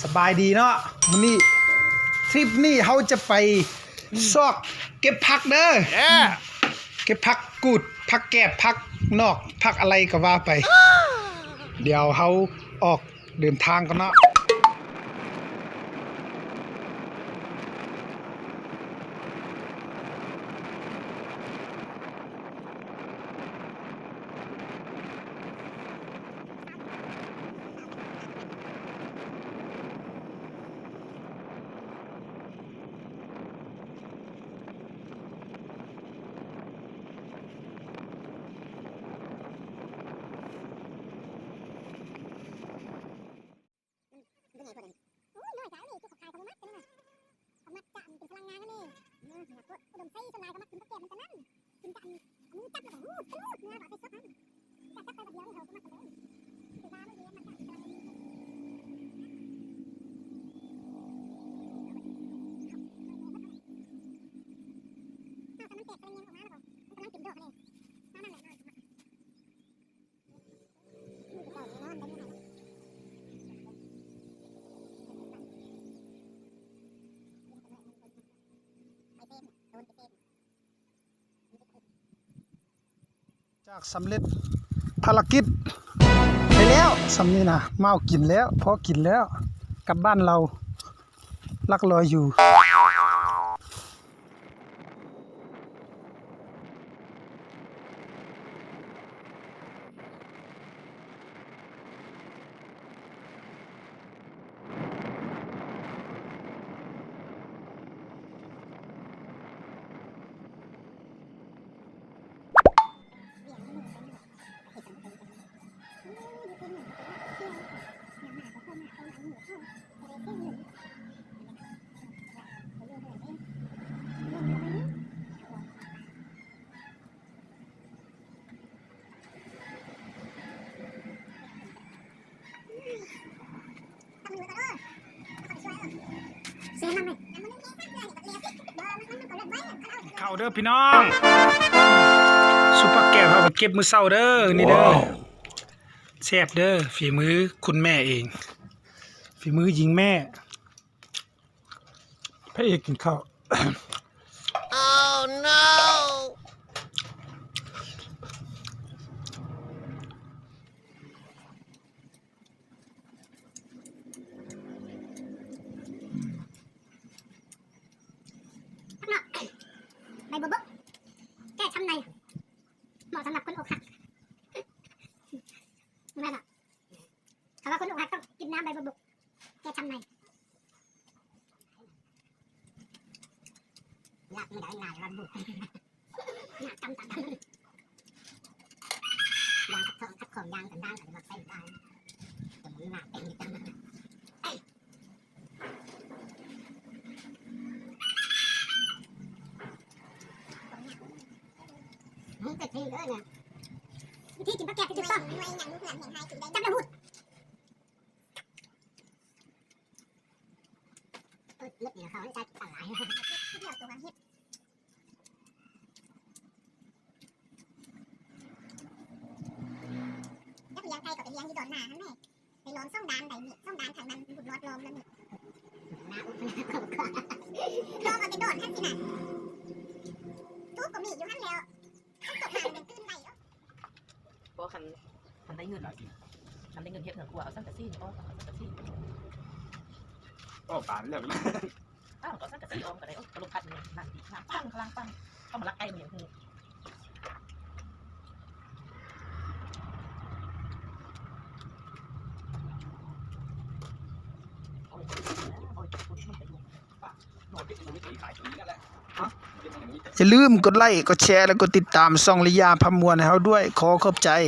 ສະບາຍດີເນາະ ມື້ນີ້ ທຣິບນີ້ເຮົາຈະໄປຊອກເກັບຜັກເດີ ເກັບຜັກກູດ ຜັກແກບ ຜັກນອກ ຜັກອະໄລກໍວ່າໄປ ດຽວເຮົາອອກເດີນທາງກ່ອນເນາະ. ມັນ ມັນເປັນຫຍັງເພິ່ນ ໂອ້ຍ ນ້ອຍແທ້ເລີຍ ເກັບຜັກຄາຍກໍບໍ່ມັດກັນນະ ເອົາມັດຈະ ມັນເປັນພະລັງງານນະເມ ເອີ ເໜືອໂພດ ອຸດົມໄຊສ່ວນຫຼາຍກໍມັກກິນກັບແກບມັນກະນັ້ນ ກິນກະອັນ ເອົາມືຈັບແລ້ວກໍຮູດ ຮູດເມືອ ເອົາໄປຊຶບຫັ້ນ ຈັບ ຈັບໄປບາດດຽວນີ້ ເຂົາກໍມັດກັນເລີຍ ເປັນວ່າມັນເຮັດມັນກະ ຖ້າມັນແຕກກະແລງອອກມາແລ້ວກໍ ມັນກຳລັງເປັນດອກເລີຍ ເທົ່ານັ້ນແຫຼະ ຈາກສຳເລັດພາລະກິດໄປແລ້ວ ສ່ຳນີ້ນະ ເມົາກິນແລ້ວ ພໍກິນແລ້ວ ກັບບ້ານເຮົາ ລັກລອຍຢູ່. ເຂົ້າເດີພີ່ນ້ອງ ຊຸບຜັກແກບເຮົາໄປເກັບມື້ເຊົ້າເດີ ນີ້ເດີ ວ້າວ ແຊບເດີ ຝີມືຄຸນແມ່ເອງ ຝີມືຍິງແມ່. ພະເອກກິນເຂົ້າ ໃບບົວບົກ ແກ້ຊ້ຳໃນ ເໝາະສຳລັບຄົນອົກຫັກ ແມ່ນບໍ່? ເຂົາວ່າຄົນອົກຫັກຕ້ອງກິນນ້ຳໃບບົວບົກ ແກ້ຊ້ຳໃນ ຍາກນີ້ໄດ້ ງ່າຍວ່າບຸ ຍາກຕຳຕຳຕຳ ຢ່າງຂັດຂອງ ຂັດຂອງຢ່າງກັນດ້າງກັນ ມັກໃຊ້ໄດ້ ແຕ່ມັນໜ້າເປັນຕຳ ມັນເປັນທີ່ເດີນະ ວິທີກິນປາແກບທີ່ຖືກຕ້ອງ ໜ່ວຍຫຍັງ ໜ່ວຍຫຍັງ ຫາກິນໄດ້ ຈັບແລ້ວຮູດ. ເອີ ເຮັດນີ້ເຂົາໃຫ້ໃຊ້ປັນຫຼາຍ ເຮັດດຽວຕົວເຮັດ ຈັກລ້ຽງໄກ່ກໍໄປລ້ຽງຢູ່ດອນໜ້າຫັ້ນແຫຼະ ໄປລ້ອມຊ່ອງດານໃດນີ້ ຊ່ອງດານຂ້າງນັ້ນບຸດລອດລ້ອມແລ້ວນີ້ ລ້ອມເອົາແຕ່ດອນຫັ້ນຊິນະ ທູບກໍມີຢູ່ຫັ້ນແລ້ວ ຄັນຕົກມາມັນຕື່ນໄດ້ເນາະ. ບໍ່ ຄັນ ຄັນໄດ້ເງິນ ຄັນໄດ້ເງິນເຮັດເຮືອນຄົວ ເອົາສັງກະສີນີ້ອອກ ເອົາສັງກະສີ ອອກຕາຍແລ້ວ ອ້າວ ກໍເອົາສັງກະສີອອກກໍໄດ້ ໂອ້ຍ ກະລົມພັດນີ້ ນັ້ນດີ ນ້ຳປັງ ພະລັງປັງ ເອົາມາລັກໄກ່ມັນຫຍັງ ໂອ້ຍ ໂອ້ຍ ມັນໄປຢູ່ ຢ່າລືມກົດໄລ້ ກົດແຊ ແລະ ກົດຕິດຕາມຊ່ອງລິຍາພາມ່ວນໃຫ້ເຮົາດ້ວຍ. ຂໍຂອບໃຈ.